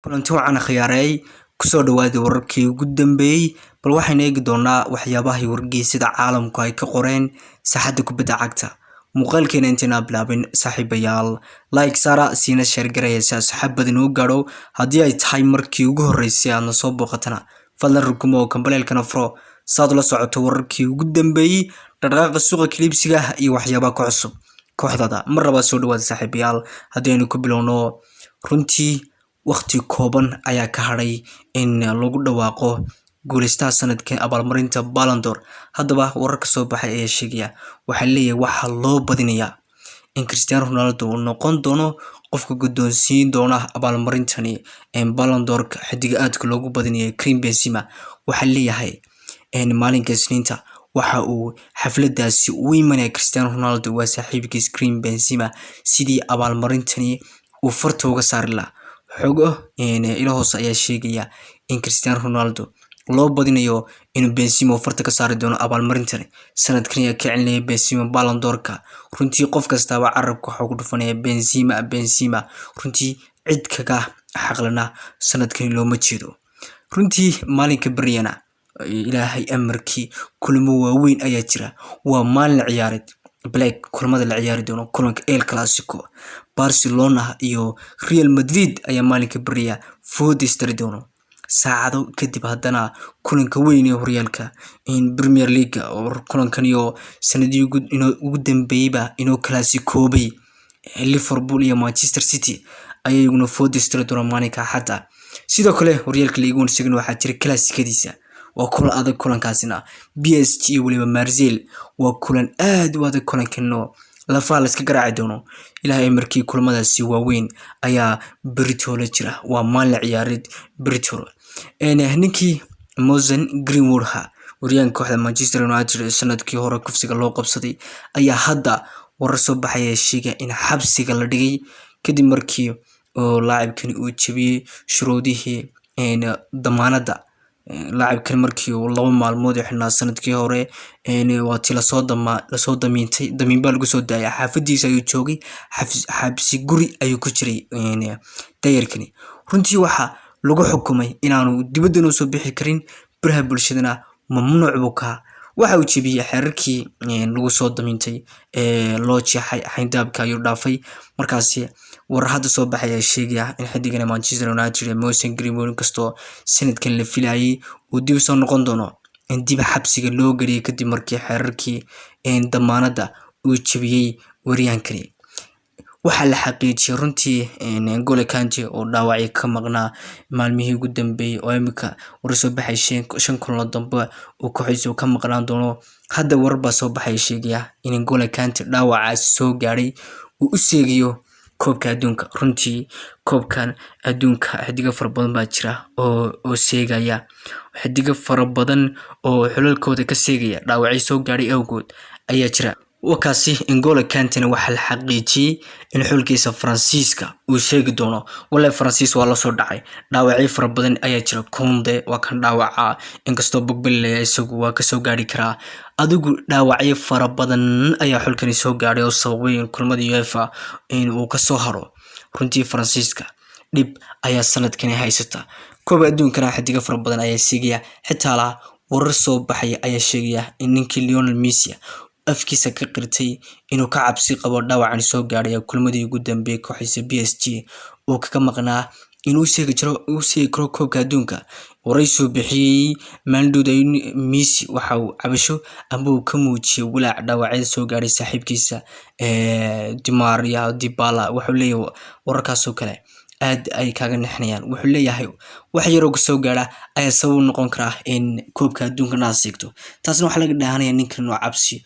Kulanti wacan khiyaareey, kusoo dhawaada wararkii ugu dambeeyey. Bal waxaynu eegi doonaa waxyaabaha wargeysyada caalamku ay ka qoreen saaxadda kubadda cagta. Muuqaalkeena intaynaa bilaabin, saaxiibayaal, like saara, siina share garaya si asxaab badan uu gaadho. Haddii ay tahay markii ugu horreysay aadna soo booqatana, fadlan rukumo oo gambaleelkana furo saad ula socoto wararkii ugu dambeeyey, dhaqdhaqaaqa suuqa kala iibsiga iyo waxyaabaha ka cusub kooxdada. Mar labaad soo dhawaada, saaxiibayaal. Haddii aynu ku bilowno, runtii waqti kooban ayaa ka hadhay in lagu dhawaaqo guuleystaha sanadka abaalmarinta Ballon d'Or. Haddaba warar ka soo baxay ayaa sheegaya, waxaa leeyahay waxaa loo badinayaa in Cristiano Ronaldo uu noqon doono qofka guddoonsiin doona abaalmarintani Ballon d'Or-ka. Xidiga aadka loogu badinayo Karim Benzema, waxaa leeyahay maalinka Isniinta waxa uu xafladaasi u imanaya Cristiano Ronaldo waa saaxiibkiis Karim Benzema, sidii abaalmarintani uu farta uga saari lahaa. Xogo ilo hoose ayaa sheegaya in Cristiano Ronaldo loo badinayo inuu Benzema uu farta ka saari doono abaalmarintani. Sanadkan ayaa ka celinaya Benzema Ballon d'Or-ka. Runtii qof kastaaba carabka waxaa ku dhufanaya Benzema, Benzema. Runtii cid kaga xaqlana sanadkani looma jeedo. Runtii maalinka beryana, Ilaahay amarkii, kulamo waaweyn ayaa jira. Waa maalin ciyaareed black. Kulamada la ciyaari doono, kulanka El Clasico, Barcelona iyo Real Madrid ayaa maalinka beriya fooda istari doono. Saacado kadib haddana kulanka weyn ee horyaalka in Premier League, oo kulankan iyo sanadii ugu dambeeyeyba inoo classicoobay, Liverpool iyo Manchester City ayaa iyaguna fooda istari doona maalinka Axadda. Sidoo kale horyaalka Ligue 1 isagana waxaa jira classicadiisa, waa kulan adag kulankaasina, PSG iyo weliba Marseille. Waa kulan aad u adag kulankano, lafaha la iska garaaci doono. Ilaahay markii kulamadaasi waaweyn ayaa beritoola jira. Waa maalin ciyaareed beritoola. Ninkii Mason Greenwood ha, waryaanka kooxda Manchester United ee sanadkii hore kufsiga loo qabsaday, ayaa hadda warar soo baxaya sheegaya in xabsiga la dhigay kadib markii oo laacibkani uu jebiyey shuruudihii damaanadda. Laacibkan markii uu 2 maalmood xidhnaa sanadkii hore, waa tii lasoo damiintay, damiin baa lagu soo daayay. Xaafadiisa ayuu joogay, xabsi guri ayuu ku jiray dayarkani. Runtii waxaa lagu xukumay inaanu dibaddan usoo bixi karin, baraha bulshadana mamnuuc buu ka. Waxa uu jebiyey xeerarkii lagu soo damiintay ee loo jeexay, xayndaabka ayuu dhaafay. Markaasi warar hadda soo baxay ayaa sheegaya in xidigana Manchester United ee Mason Greenwood, inkastoo sanadkan la filayay uu dib soo noqon doono, in dib xabsiga loo geliyay kadib markii xeerarkii damaanadda uu jebiyey waryaankani. Waxaa la xaqiijiyay runtii N'Golo Kante oo dhaawacyo ka maqnaa maalmihii ugu dambeeyay, oo imika warar soo baxay shan kulan dambe uu kooxdiisa ka maqnaan doono. Hadda warar baa soo baxay sheegaya in N'Golo Kante dhaawacaasi soo gaadhay uu u seegayo koobka adduunka. Runtii koobkan adduunka xidigo fara badan baa jira oo seegaya, xidigo fara badan oo xulalkooda ka seegaya dhaawacyo soo gaadhay awgood ayaa jira. Wakaasi N'Golo Kantena waxaa la xaqiijiyey in xulkiisa Faransiiska uu sheegi doono. Wallahi Faransiis waa lasoo dhacay, dhaawacyo fara badan ayaa jira. Kounde waa kan dhaawaca, inkastoo Pogba isagu waa kasoo gaari karaa. Adigu dhaawacyo fara badan ayaa xulkani soo gaadhay oo sababay in kulmada UEFA in uu kasoo haro. Runtii Faransiiska dhib ayaa sanadkani haysata. Kooba adduunkana xidigo fara badan ayaa seegaya. Xitaa la warar soo baxaya ayaa sheegaya in ninkii Lionel Messi afkiisa ka qirtay inuu ka cabsi qabo dhaawacan soo gaadhay kulmadii ugu dambeeyay kooxiisa PSG uu kaga maqnaa, inuu seegi jiro, uu seegi karo koobka adduunka. Waraysi bixiyey maalin Messi waxa uu cabasho amba uu ka muujiyay walaac dhaawacyada soo gaadhay saaxiibkiisa Di Maria, Dybala. Wuxuu leeyahay wararkaas oo kale aad ay kaaga nixinayaan. Wuxuu leeyahay wax yaroo kasoo gaadha ayaa sabab u noqon karaa in koobka adduunka naad seegto. Taasna waxaa laga dhahanaya ninkan inuu cabsi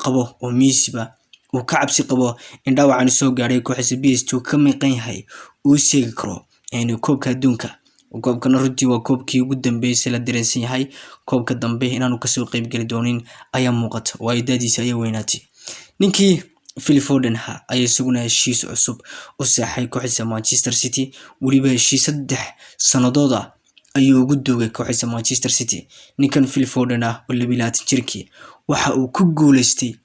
qabo, oo Messi-ba uu ka cabsi qabo in dhaawacan soo gaadhay kooxiisa PSG uu ka maqan yahay uu seegi karo koobka adduunka. Koobkana runtii waa koobkii ugu dambeysay la dareensan yahay. Koobka dambe inaanu kasoo qeybgeli doonin ayaa muuqata, waayo daadiisa ayaa weynaatay. Ninkii Phil Foden ha ayaa isaguna heshiis cusub u seexay kooxiisa Manchester City. Weliba heshiis 3 sannadood ah ayuu ugu duugay kooxiisa Manchester City. Ninkan Phil Foden ah oo 22 jirkii waxa uu ku guuleystay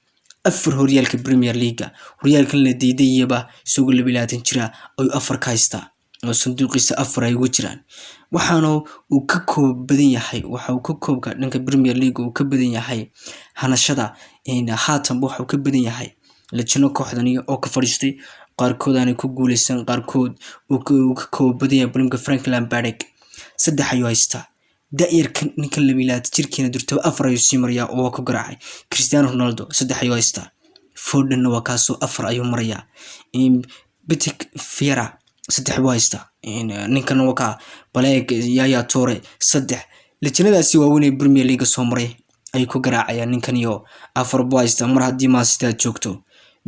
afar horyaalka Premier League, horyaalkan la diidayaba isagoo 22 jira ayuu afar ka haystaa. oo sanduuqiisa 4 ay ugu jiraan. Waxaana uu ka koob badan yahay, waxa uu ka koobka dhanka Premier League uu ka badan yahay hanashada haatanba waxa uu ka badan yahay lajino kooxdani oo ka fadhiistay, qaarkood aanay ku guuleysan, qaarkood uu ka koob badan yahay. Balimka Frank Lampard 3 ayuu haystaa. Da'yarkan ninkan 22 jirkiina durtaba 4 ayuu sii marayaa oo waa ku garaacay. Cristiano Ronaldo 3 ayuu haystaa, Fodenna waa kaasoo 4 ayuu marayaa. Patrick Vieira 3 buu haystaa, ninkana waa kaa Baleeg Yaya Toure 3. Lajinadaasi waaweyn ee Premier League soo maray ayuu ku garaacayaan ninkan iyo 4 buu haystaa. Mar haddii Man City aad joogto,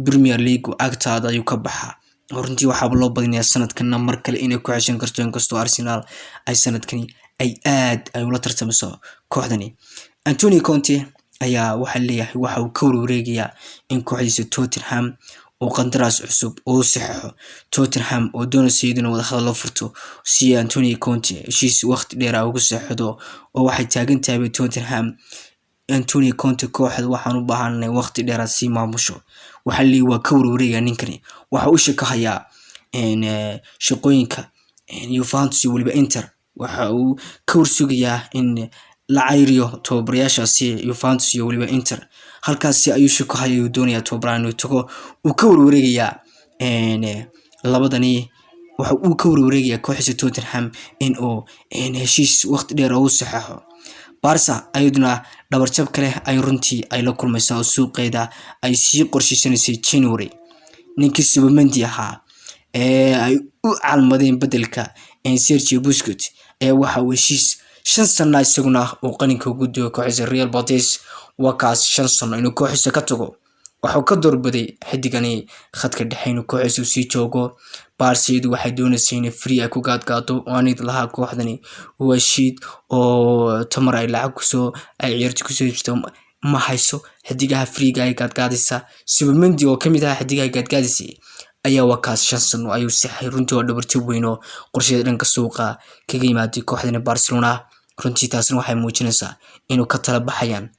Premier League agtaada ayuu ka baxaa. Runtii waxaaba loo badinayaa sanadkanna mar kale inay ku xeshan karto, inkastoo Arsenal ay sanadkani ay aad ay ula tartamayso kooxdani. Antonio Conte ayaa waxaa leeyahay waxa uu ka warwareegayaa in kooxdiisa Tottenham uu qandaraas cusub uu saxeixo. Tottenham oo doonaysa iyaduna wadahadal loo furto si Antonio Conte heshiis waqti dheer ah ugu saxeixdo, oo waxay taagan tahay Tottenham Antonio Conte kooxda waxaan u baahanay waqti dheer aad sii maamusho. Waxaa leeyahay waa ka warwareegaa ninkani, waxa uu shakahayaa shaqooyinka Juventus iyo weliba Inter. Waxa uu ka warsugayaa in la cayriyo tababarayaashaasi Juventus iyo weliba Inter. Halkaasi ayuu shakahaya, uu doonayaa tababaraha inuu tago. Uu ka warwareegayaa labadani, waxa uu ka warwareegayaa kooxdiisa Tottenham in uu heshiis waqti dheer ugu saxeixo. Barca ayaduna dhabarjab kale ay runtii ay la kulmaysaa oo suuqeeda ay sii qorsheysanaysay January. Ninkii Zubimendi ahaa ee ay u calmadeen bedelka Sergio Busquets ayaa waxa uu heshiis 5 sano isaguna uu qalinka ugu duway kooxdiisa Real Betis. Waa kaas 5 sano inuu kooxiisa ka tago. Waxuu ka doorbiday xidigani khadka dhexe inuu kooxiisa usii joogo. Barca iyadu waxay doonaysay inay free ay ku gaadgaado, oo anid lahaa kooxdani waa shiid oo tamar ay lacag kusoo ay ciyaartoy kusoo iibsato ma hayso. Xidigaha freega ay gaadgaadaysaa. Zubimendi oo kamid ahaa xidigaha gaadgaadaysay ayaa waa kaas 5 sano ayuu saxay. Runtii waa dhabarjab weyn oo qorsheeda dhanka suuqa kaga yimaaday kooxdani Barcelona. Runtii taasna waxay muujinaysaa inuu ka tala baxayaan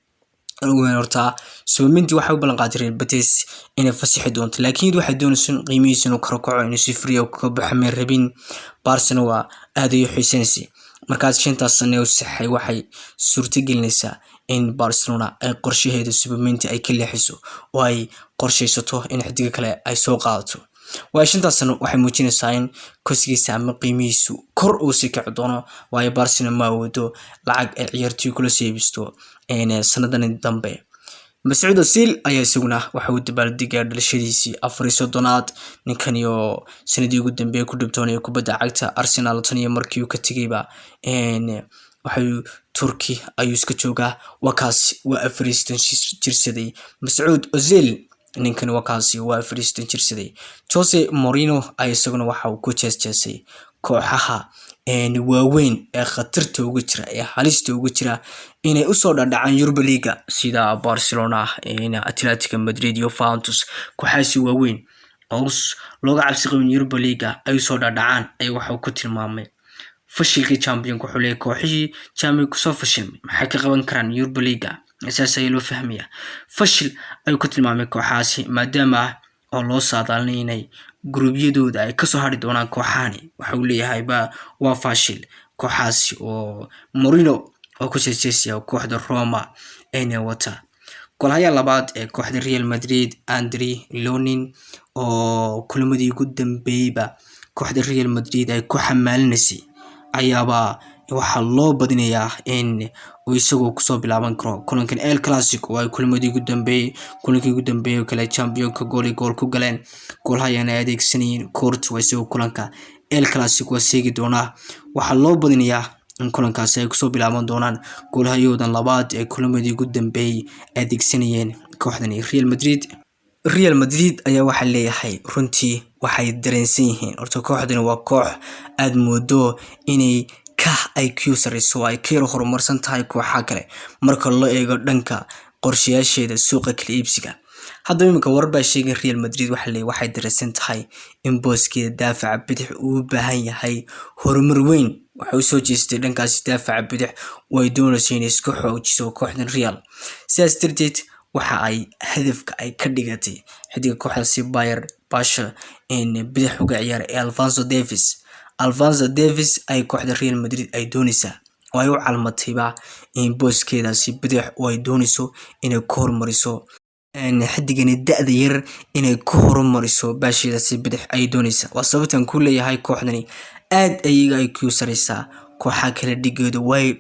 horta. Zubimendi waxay u ballan qaaday Real Betis inay fasixi doonto, laakiin waxay doonaysaa in qiimihiisa inuu kor u kaco, inuu si free ah kaga baxo may rabin. Barcana waa aad ayay u xiiseysay. Markaas 5taas sano ee uu saxay waxay suurto gelinaysaa in Barcelona ay qorshaheeda Zubimendi ay ka leexiso oo ay qorsheysato in xidiga kale ay soo qaadato. Waayo 5taas sano waxay muujinaysaa in kosigiisa ama qiimihiisu kor uu sii kici doono, waayo Barcelona ma awoodo lacag ay ciyaartoy kula soo iibisto sanadani dambe. Mesut Ozil ayaa isaguna waxa uu dabaaldegaa dhalashadiisii 34aad. Ninkan iyo sanadii ugu dambeeyay ku dhibtoonaya kubadda cagta Arsenal tan iyo markii uu ka tegayba waxay Turkey ayuu iska joogaa. Waa kaasi, waa 34 jirsaday Mesut Ozil. Ninkani waa kaasi, waa 34 jirsaday. Jose Mourinho ayaa isaguna waxa uu ku jeesjeesay kooxaha waaweyn ee khatarta ugu jira ee halista ugu jira inay usoo dhadhacaan Europa League sida Barcelona, Atletico Madrid iyo Juventus. Kooxahaasi waaweyn oo looga cabsi qabin Europa League ay usoo dhadhacaan ayaa waxa uu ku tilmaamay fashilkii Championka. Wuxuu leeyahay kooxihii Champion kusoo fashilmay maxay ka qaban karaan Europa League? Saas ayaa loo fahmayaa. Fashil ayuu ku tilmaamay kooxahaasi, maadaama oo loo saadaalinay inay guruubyadooda ay kasoo hadhi doonaan kooxahani. Waxa uu leeyahay ba waa fashil kooxahaasi, oo Mourinho oo ku jeesjeesaya kooxda Roma ayna wata. Goolhayaha labaad ee kooxda Real Madrid, Andriy Lunin, oo kulamadii ugu dambeeyeyba kooxda Real Madrid ay ku xamaalinaysay, ayaaba waxaa loo badinayaa in uu isagu kusoo bilaaban karo kulankan El Clasico, oo ay kulamadii ugu dambeeyey, kulankii ugu dambeeyey oo kale Championka gool iyo gool ku galeen, goolhayana ay adeegsanayeen Courtois. Isagoo kulanka El Clasico waa seegi doonaa. Waxaa loo badinayaa in kulankaasi ay kusoo bilaaban doonaan goolhayoodan labaad ee kulamadii ugu dambeeyey adeegsanayeen kooxdani Real Madrid. Real Madrid ayaa waxaa leeyahay runtii waxay dareensan yihiin horta kooxdani waa koox aada moodo inay ka IQ sareyso oo ay ka yar horumarsan tahay kooxaha kale marka loo eego dhanka qorshayaasheeda suuqa kala iibsiga. Haddaba iminka warar baa sheegay Real Madrid waxa leeyahay waxay dareensan tahay in booskeeda daafaca bidix uu u baahan yahay horumar weyn. Waxay usoo jeestay dhankaasi daafaca bidix oo ay doonayso inay isku xoojiso kooxdan Real. Sidaas darteed waxa ay hadafka ay ka dhigatay xidiga kooxdaasi Bayer basha bidix uga ciyaara ee Alphonso Davies. Alphonso Davies ay kooxda Real Madrid ay dooneysaa oo ay u calmatayba in booskeedaasi bidix oo ay dooneyso inay ku horumariso xidigani da-da yar, inay ku horumariso baasheedaasi bidix ay dooneysaa. Waa sababtan ku leeyahay kooxdani aad ayaga ay ku sareysaa kooxaha kale dhigeedu. Way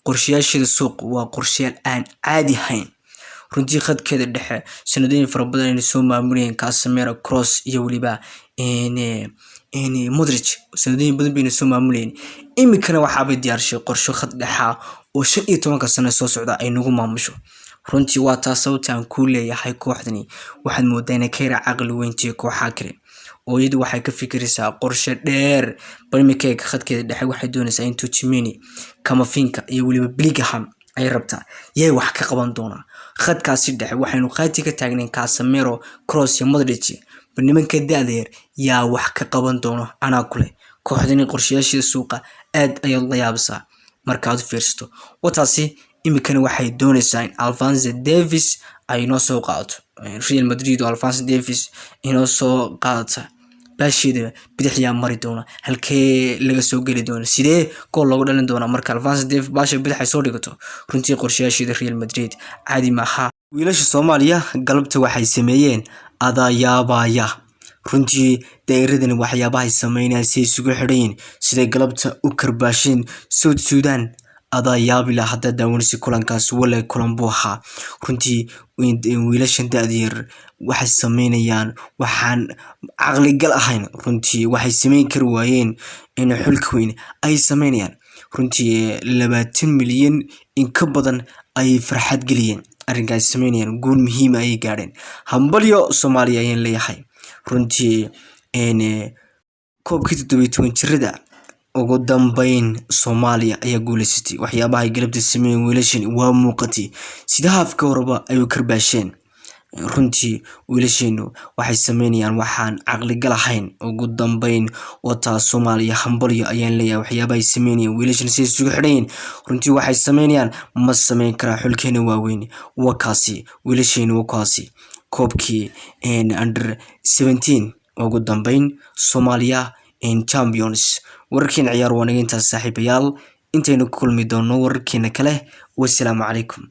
qorshayaasheeda suuq waa qorshayaal aan caadi ahayn. Runtii khadkeeda dhexe sanadooyin fara badan ayna soo maamulayeen Casemiro, Kroos iyo weliba Modric, sanadooyin badan bayna soo maamulayeen. Iminkana waxaabay diyaarshay qorsho khad dhexa oo 15-ka sano soo socda ay nagu maamusho. Runtii waa taas sababta aan kuu leeyahay kooxdani waxaad moodaa inay ka yara caqli weyntiyo kooxaha kale, oo iyadu waxay ka fikiraysaa qorshe dheer. Bal iminka khadkeeda dhexe waxay doonaysaa in Tchouameni, Camavinga iyo weliba Bellingham ay rabtaa. Yay wax ka qaban doonaa khadkaasi dhexe? Waxaynu qaati ka taagnayn Casemiro, Kroos iyo Modric. Bal nimanka da-da yar yaa wax ka qaban doono? Anaa kule kooxdani qorshayaasheeda suuqa aad ayaad la yaabisaa markaad u fiirsato. Wataasi iminkana waxay doonaysaa in Alphonso Davies ay inoo soo qaadato Real Madrid, oo Alphonso Davies inoo soo qaadata. Baasheeda bidix yaa mari doona? Halkee laga soo geli doona? Sidee gool loogu dhalin doona marka Alphonso Davies baasha bidix ay soo dhigato? Runtii qorshayaasheeda Real Madrid caadi maaha. Wiilasha Soomaaliya galabta waxay sameeyeen adaa yaabaya. Runtii daa'iradani waxyaabahay sameynayaan, si ay isugu xidhan yihiin, siday galabta u karbaasheen South Sudan, adaa yaabi laha haddaad daawanaysa kulankaas. Wale kulan buu ahaa. Runtii wiilashan da-da yar waxay sameynayaan waxaan caqligal ahayn. Runtii waxay sameyn kari waayeen in xulka weyn ay sameynayaan. Runtii 20 milyan in ka badan ayay farxad geliyeen arrinka ay sameynayaan. Guul muhiima ayay gaadheen. Hambalyo Soomaaliya ayaan leeyahay. Runtii koobkii 17 jirada ugu dambeyn Soomaaliya ayaa guuleysatay. Waxyaabaha ay galabta sameeyeen wiilashan waa muuqatay, sida haafka horeba ay u karbaasheen. Runtii wiilasheenu waxay sameynayaan waxaan caqligal ahayn. Ugu dambeyn wataa Soomaaliya, hambalyo ayaan leeyahay. Waxyaabaha ay sameynayaan wiilashan, siday isugu xidhan, runtii waxay sameynayaan ma sameyn karaa xulkeena waaweyn. Wakaasi wiilasheenu, wakaasi koobkii under 17 ugu dambeyn Soomaaliya champions. Wararkeena ciyaar waa naga intaas, saaxiibayaal. Intaynu ku kulmi doono wararkeena kale, wasalaamu calaykum.